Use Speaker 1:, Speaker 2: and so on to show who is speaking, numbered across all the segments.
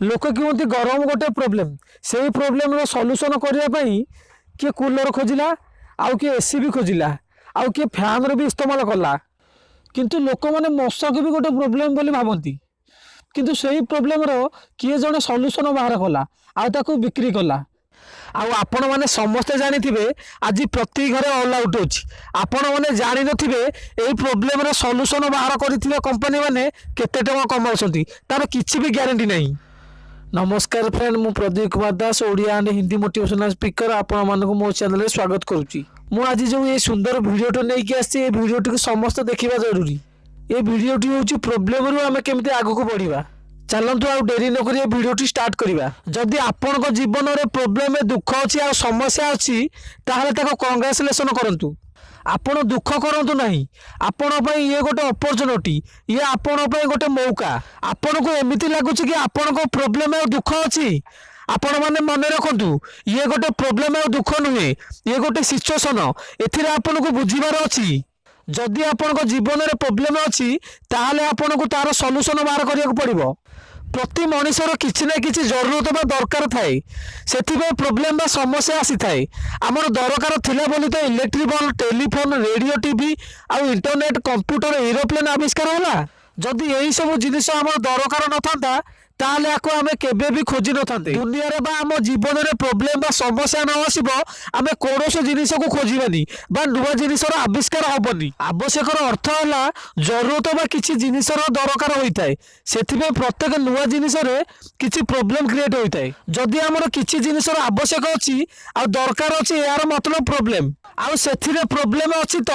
Speaker 1: ଲୋକ କୁହନ୍ତି ଗରମ ଗୋଟେ ପ୍ରୋବ୍ଲେମ୍। ସେଇ ପ୍ରୋବ୍ଲେମ୍ର ସଲ୍ୟୁସନ୍ କରିବା ପାଇଁ କିଏ କୁଲର୍ ଖୋଜିଲା, ଆଉ କିଏ ଏସି ବି ଖୋଜିଲା, ଆଉ କିଏ ଫ୍ୟାନ୍ର ବି ଇସ୍ତେମାଲ କଲା। କିନ୍ତୁ ଲୋକମାନେ ମଶାକୁ ବି ଗୋଟେ ପ୍ରୋବ୍ଲେମ୍ ବୋଲି ଭାବନ୍ତି। କିନ୍ତୁ ସେଇ ପ୍ରୋବ୍ଲେମ୍ର କିଏ ଜଣେ ସଲ୍ୟୁସନ୍ ବାହାର କଲା ଆଉ ତାକୁ ବିକ୍ରି କଲା। ଆଉ ଆପଣମାନେ ସମସ୍ତେ ଜାଣିଥିବେ, ଆଜି ପ୍ରତି ଘରେ ଅଲ୍ ଆଉଟ୍ ଅଛି। ଆପଣମାନେ ଜାଣିନଥିବେ, ଏଇ ପ୍ରୋବ୍ଲେମ୍ର ସଲ୍ୟୁସନ୍ ବାହାର କରିଥିବା କମ୍ପାନୀ ମାନେ କେତେ ଟଙ୍କା କମାଉଛନ୍ତି, ତାର କିଛି ବି ଗ୍ୟାରେଣ୍ଟି ନାହିଁ। ନମସ୍କାର ଫ୍ରେଣ୍ଡ, ମୁଁ Pradeep Kumar Das, Odia and Hindi motivational speaker, ଆପଣମାନଙ୍କୁ ମୋ ଚ୍ୟାନେଲରେ ସ୍ୱାଗତ କରୁଛି। ମୁଁ ଆଜି ଯେଉଁ ଏ ସୁନ୍ଦର ଭିଡ଼ିଓଟି ନେଇକି ଆସିଛି, ଏ ଭିଡ଼ିଓଟିକୁ ସମସ୍ତେ ଦେଖିବା ଜରୁରୀ। ଏ ଭିଡ଼ିଓଟି ହେଉଛି ପ୍ରୋବ୍ଲେମରୁ ଆମେ କେମିତି ଆଗକୁ ବଢ଼ିବା। ଚାଲନ୍ତୁ, ଆଉ ଡେରି ନକରି ଏ ଭିଡ଼ିଓଟି ଷ୍ଟାର୍ଟ କରିବା। ଯଦି ଆପଣଙ୍କ ଜୀବନରେ ପ୍ରୋବ୍ଲେମ, ଦୁଃଖ ଅଛି ଆଉ ସମସ୍ୟା ଅଛି, ତାହେଲେ ତାକୁ କଂଗ୍ରାଚୁଲେସନ କରନ୍ତୁ। ଆପଣ ଦୁଃଖ କରନ୍ତୁ ନାହିଁ। ଆପଣଙ୍କ ପାଇଁ ଇଏ ଗୋଟେ ଅପରଚୁନିଟି, ଇଏ ଆପଣଙ୍କ ପାଇଁ ଗୋଟେ ମୌକା। ଆପଣଙ୍କୁ ଏମିତି ଲାଗୁଛି କି ଆପଣଙ୍କ ପ୍ରୋବ୍ଲେମ ଆଉ ଦୁଃଖ ଅଛି? ଆପଣମାନେ ମନେ ରଖନ୍ତୁ, ଇଏ ଗୋଟେ ପ୍ରୋବ୍ଲେମ ଆଉ ଦୁଃଖ ନୁହେଁ, ଇଏ ଗୋଟେ ସିଚୁଏସନ। ଏଥିରେ ଆପଣଙ୍କୁ ବୁଝିବାର ଅଛି। ଯଦି ଆପଣଙ୍କ ଜୀବନରେ ପ୍ରୋବ୍ଲେମ ଅଛି, ତାହେଲେ ଆପଣଙ୍କୁ ତାର ସଲ୍ୟୁସନ ବାହାର କରିବାକୁ ପଡ଼ିବ। ପ୍ରତି ମଣିଷର କିଛି ନା କିଛି ଜରୁରତ ବା ଦରକାର ଥାଏ। ସେଥିପାଇଁ ପ୍ରୋବ୍ଲେମ ବା ସମସ୍ୟା ଆସିଥାଏ। ଆମର ଦରକାର ଥିଲା ବୋଲି ତ electric ball, telephone, radio, TV ଆଉ ଇଣ୍ଟରନେଟ୍, କମ୍ପ୍ୟୁଟର, ଏରୋପ୍ଲେନ୍ ଆବିଷ୍କାର ହେଲା। ଯଦି ଏଇ ସବୁ ଜିନିଷ ଆମର ଦରକାର ନଥାନ୍ତା, ତାହେଲେ ଆକୁ ଆମେ କେବେ ବି ଖୋଜି ନଥାନ୍ତେ। ଦୁନିଆରେ ବା ଆମ ଜୀବନରେ ପ୍ରୋବ୍ଲେମ ବା ସମସ୍ୟା ନ ଆସିବ, ଆମେ କୌଣସି ଜିନିଷକୁ ଖୋଜିବାନି ବା ନୂଆ ଜିନିଷର ଆବିଷ୍କାର ହବନି। ଆବଶ୍ୟକର ଅର୍ଥ ହେଲା ଜରୁରତ ବା କିଛି ଜିନିଷର ଦରକାର ହୋଇଥାଏ। ସେଥିପାଇଁ ପ୍ରତ୍ୟେକ ନୂଆ ଜିନିଷରେ କିଛି ପ୍ରୋବ୍ଲେମ କ୍ରିଏଟ୍ ହୋଇଥାଏ। ଯଦି ଆମର କିଛି ଜିନିଷର ଆବଶ୍ୟକ ଅଛି ଆଉ ଦରକାର ଅଛି, ଏହାର ମତଲବ ପ୍ରୋବ୍ଲେମ। ଆଉ ସେଥିରେ ପ୍ରୋବ୍ଲେମ ଅଛି ତ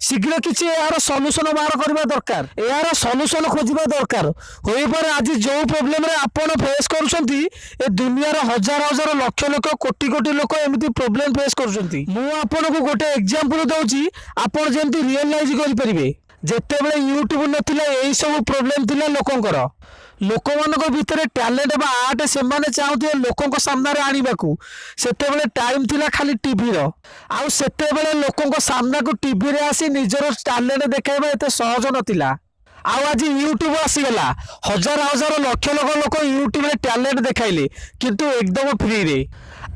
Speaker 1: ଶୀଘ୍ର କିଛି ଏହାର ସଲ୍ୟୁସନ ବାହାର କରିବା ଦରକାର, ଏହାର ସଲ୍ୟୁସନ ଖୋଜିବା ଦରକାର। ହୋଇପାରେ ଆଜି ଯୋଉ ପ୍ରୋବ୍ଲେମରେ ଆପଣ ଫେସ୍ କରୁଛନ୍ତି, ଏ ଦୁନିଆର ହଜାର ହଜାର, ଲକ୍ଷ ଲକ୍ଷ, କୋଟି କୋଟି ଲୋକ ଏମିତି ପ୍ରୋବ୍ଲେମ ଫେସ୍ କରୁଛନ୍ତି। ମୁଁ ଆପଣଙ୍କୁ ଗୋଟେ ଏକ୍ଜାମ୍ପଲ ଦଉଛି, ଆପଣ ଯେମିତି ରିଅଲାଇଜ କରିପାରିବେ। ଯେତେବେଳେ ୟୁଟ୍ୟୁବ ନଥିଲା, ଏଇ ସବୁ ପ୍ରୋବ୍ଲେମ ଥିଲା ଲୋକଙ୍କର। ଲୋକମାନଙ୍କ ଭିତରେ ଟ୍ୟାଲେଣ୍ଟ ବା ଆର୍ଟ ସେମାନେ ଚାହୁଁଥିଲେ ଲୋକଙ୍କ ସାମ୍ନାରେ ଆଣିବାକୁ। ସେତେବେଳେ ଟାଇମ୍ ଥିଲା ଖାଲି ଟିଭିର। ଆଉ ସେତେବେଳେ ଲୋକଙ୍କ ସାମ୍ନାକୁ ଟିଭିରେ ଆସି ନିଜର ଟ୍ୟାଲେଣ୍ଟ ଦେଖାଇବା ଏତେ ସହଜ ନଥିଲା। ଆଉ ଆଜି ୟୁଟ୍ୟୁବ ଆସିଗଲା। ହଜାର ହଜାର, ଲକ୍ଷ ଲକ୍ଷ ଲୋକ ୟୁଟ୍ୟୁବରେ ଟ୍ୟାଲେଣ୍ଟ ଦେଖାଇଲେ, କିନ୍ତୁ ଏକଦମ ଫ୍ରିରେ।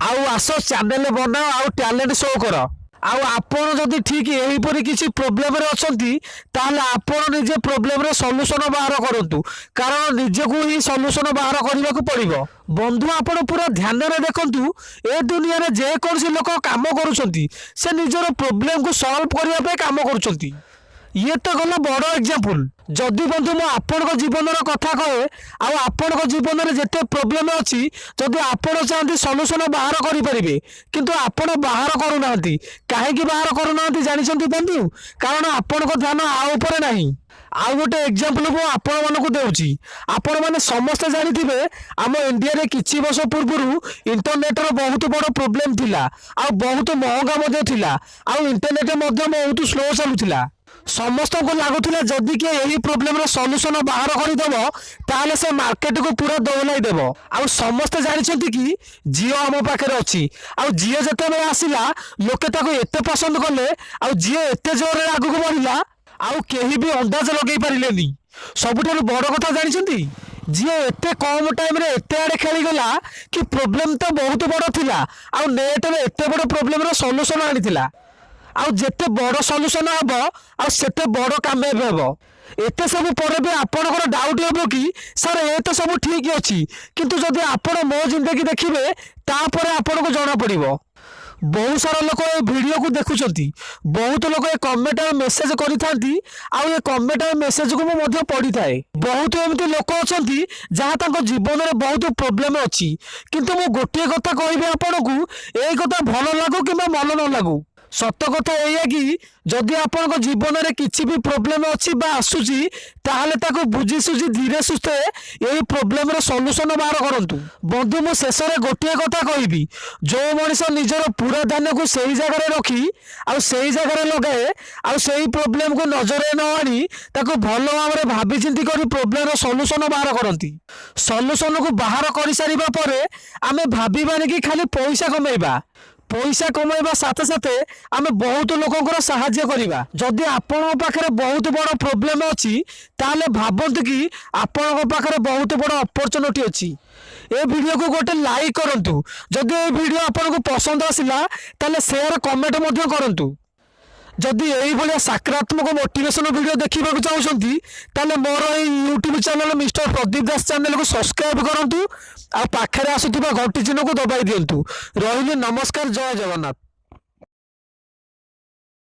Speaker 1: ଆଉ ଆସ, ଚ୍ୟାନେଲ ବନାଅ ଆଉ ଟ୍ୟାଲେଣ୍ଟ ଶୋ କର। ଆଉ ଆପଣ ଯଦି ଠିକ୍ ଏହିପରି କିଛି ପ୍ରୋବ୍ଲେମରେ ଅଛନ୍ତି, ତାହେଲେ ଆପଣ ନିଜେ ପ୍ରୋବ୍ଲେମର ସଲ୍ୟୁସନ ବାହାର କରନ୍ତୁ, କାରଣ ନିଜକୁ ହିଁ ସଲ୍ୟୁସନ ବାହାର କରିବାକୁ ପଡ଼ିବ। ବନ୍ଧୁ, ଆପଣ ପୁରା ଧ୍ୟାନରେ ଦେଖନ୍ତୁ। ଏ ଦୁନିଆରେ ଯେକୌଣସି ଲୋକ କାମ କରୁଛନ୍ତି, ସେ ନିଜର ପ୍ରୋବ୍ଲେମକୁ ସଲ୍ଭ କରିବା ପାଇଁ କାମ କରୁଛନ୍ତି। ଇଏ ତ ଗଲା ବଡ଼ ଏକ୍ଜାମ୍ପଲ। ଯଦି ବନ୍ଧୁ, ମୁଁ ଆପଣଙ୍କ ଜୀବନର କଥା କହେ ଆଉ ଆପଣଙ୍କ ଜୀବନରେ ଯେତେ ପ୍ରୋବ୍ଲେମ ଅଛି, ଯଦି ଆପଣ ଚାହାନ୍ତି ସଲ୍ୟୁସନ ବାହାର କରିପାରିବେ। କିନ୍ତୁ ଆପଣ ବାହାର କରୁନାହାନ୍ତି। କାହିଁକି ବାହାର କରୁନାହାନ୍ତି ଜାଣିଛନ୍ତି ବନ୍ଧୁ? କାରଣ ଆପଣଙ୍କ ଧ୍ୟାନ ଆ ଉପରେ ନାହିଁ। ଆଉ ଗୋଟେ ଏକ୍ଜାମ୍ପଲ ମୁଁ ଆପଣମାନଙ୍କୁ ଦେଉଛି। ଆପଣମାନେ ସମସ୍ତେ ଜାଣିଥିବେ, ଆମ ଇଣ୍ଡିଆରେ କିଛି ବର୍ଷ ପୂର୍ବରୁ ଇଣ୍ଟରନେଟର ବହୁତ ବଡ଼ ପ୍ରୋବ୍ଲେମ ଥିଲା ଆଉ ବହୁତ ମହଙ୍ଗା ମଧ୍ୟ ଥିଲା ଆଉ ଇଣ୍ଟରନେଟ ମଧ୍ୟ ବହୁତ ସ୍ଲୋ ଚାଲୁଥିଲା। ସମସ୍ତଙ୍କୁ ଲାଗୁଥିଲା, ଯଦି କିଏ ଏହି ପ୍ରୋବ୍ଲେମର ସଲ୍ୟୁସନ ବାହାର କରିଦେବ, ତାହେଲେ ସେ ମାର୍କେଟକୁ ପୁରା ଦୋହଲାଇ ଦେବ। ଆଉ ସମସ୍ତେ ଜାଣିଛନ୍ତି କି ଜିଓ ଆମ ପାଖରେ ଅଛି। ଆଉ ଜିଓ ଯେତେବେଳେ ଆସିଲା, ଲୋକେ ତାକୁ ଏତେ ପସନ୍ଦ କଲେ ଆଉ ଜିଓ ଏତେ ଜୋରରେ ଆଗକୁ ବଢ଼ିଲା, ଆଉ କେହି ବି ଅନ୍ଦାଜ ଲଗେଇ ପାରିଲେନି। ସବୁଠାରୁ ବଡ଼ କଥା ଜାଣିଛନ୍ତି, ଜିଓ ଏତେ କମ ଟାଇମରେ ଏତେ ଆଡ଼େ ଖେଳିଗଲା କି ପ୍ରୋବ୍ଲେମ ତ ବହୁତ ବଡ଼ ଥିଲା ଆଉ ନେଟରେ ଏତେ ବଡ଼ ପ୍ରୋବ୍ଲେମର ସଲ୍ୟୁସନ ଆଣିଥିଲା। ଆଉ ଯେତେ ବଡ଼ ସଲ୍ୟୁସନ ହବ, ଆଉ ସେତେ ବଡ଼ କାମୟାବ ହେବ। ଏତେ ସବୁ ପରେ ବି ଆପଣଙ୍କର ଡାଉଟ୍ ହେବ କି ସାର୍, ଏ ତ ସବୁ ଠିକ୍ ଅଛି, କିନ୍ତୁ ଯଦି ଆପଣ ମୋ ଜିନ୍ଦଗି ଦେଖିବେ, ତାପରେ ଆପଣଙ୍କୁ ଜଣା ପଡ଼ିବ। ବହୁତ ସାରା ଲୋକ ଏ ଭିଡ଼ିଓକୁ ଦେଖୁଛନ୍ତି। ବହୁତ ଲୋକ ଏ କମେଣ୍ଟ ଆଉ ମେସେଜ କରିଥାନ୍ତି ଆଉ ଏ କମେଣ୍ଟ ଆଉ ମେସେଜକୁ ମୁଁ ମଧ୍ୟ ପଢ଼ିଥାଏ। ବହୁତ ଏମିତି ଲୋକ ଅଛନ୍ତି ଯାହା ତାଙ୍କ ଜୀବନରେ ବହୁତ ପ୍ରୋବ୍ଲେମ ଅଛି। କିନ୍ତୁ ମୁଁ ଗୋଟିଏ କଥା କହିବି ଆପଣଙ୍କୁ, ଏଇ କଥା ଭଲ ଲାଗୁ କିମ୍ବା ଭଲ ନ ଲାଗୁ, ସତ କଥା ଏଇଆ କି ଯଦି ଆପଣଙ୍କ ଜୀବନରେ କିଛି ବି ପ୍ରୋବ୍ଲେମ ଅଛି ବା ଆସୁଛି, ତାହେଲେ ତାକୁ ବୁଝି ସୁଝି ଧୀରେ ସୁସ୍ଥେ ଏଇ ପ୍ରୋବ୍ଲେମର ସଲ୍ୟୁସନ ବାହାର କରନ୍ତୁ। ବନ୍ଧୁ, ମୁଁ ଶେଷରେ ଗୋଟିଏ କଥା କହିବି। ଯେଉଁ ମଣିଷ ନିଜର ପୁରା ଧ୍ୟାନକୁ ସେଇ ଜାଗାରେ ରଖି ଆଉ ସେଇ ଜାଗାରେ ଲଗାଏ ଆଉ ସେଇ ପ୍ରୋବ୍ଲେମକୁ ନଜରରେ ନ ଆଣି ତାକୁ ଭଲ ଭାବରେ ଭାବିଚିନ୍ତି କରି ପ୍ରୋବ୍ଲେମର ସଲ୍ୟୁସନ ବାହାର କରନ୍ତି। ସଲ୍ୟୁସନକୁ ବାହାର କରିସାରିବା ପରେ ଆମେ ଭାବିବାନି କି ଖାଲି ପଇସା କମେଇବା। ପଇସା କମାଇବା ସାଥେ ସାଥେ ଆମେ ବହୁତ ଲୋକଙ୍କର ସାହାଯ୍ୟ କରିବା। ଯଦି ଆପଣଙ୍କ ପାଖରେ ବହୁତ ବଡ଼ ପ୍ରୋବ୍ଲେମ୍ ଅଛି, ତାହେଲେ ଭାବନ୍ତୁ କି ଆପଣଙ୍କ ପାଖରେ ବହୁତ ବଡ଼ ଅପରଚୁନିଟି ଅଛି। ଏ ଭିଡ଼ିଓକୁ ଗୋଟେ ଲାଇକ୍ କରନ୍ତୁ। ଯଦି ଏ ଭିଡ଼ିଓ ଆପଣଙ୍କୁ ପସନ୍ଦ ଆସିଲା, ତାହେଲେ ସେୟାର, କମେଣ୍ଟ ମଧ୍ୟ କରନ୍ତୁ। ଯଦି ଏଇଭଳିଆ ସକାରାତ୍ମକ ମୋଟିଭେସନ ଭିଡ଼ିଓ ଦେଖିବାକୁ ଚାହୁଁଛନ୍ତି, ତାହେଲେ ମୋର ଏଇ YouTube channel mister Pradeep Das ଚ୍ୟାନେଲକୁ ସବସ୍କ୍ରାଇବ୍ କରନ୍ତୁ ଆଉ ପାଖରେ ଆସୁଥିବା ଘଣ୍ଟି ଚିହ୍ନକୁ ଦବାଇ ଦିଅନ୍ତୁ। ରହିଲି, ନମସ୍କାର, ଜୟ ଜଗନ୍ନାଥ।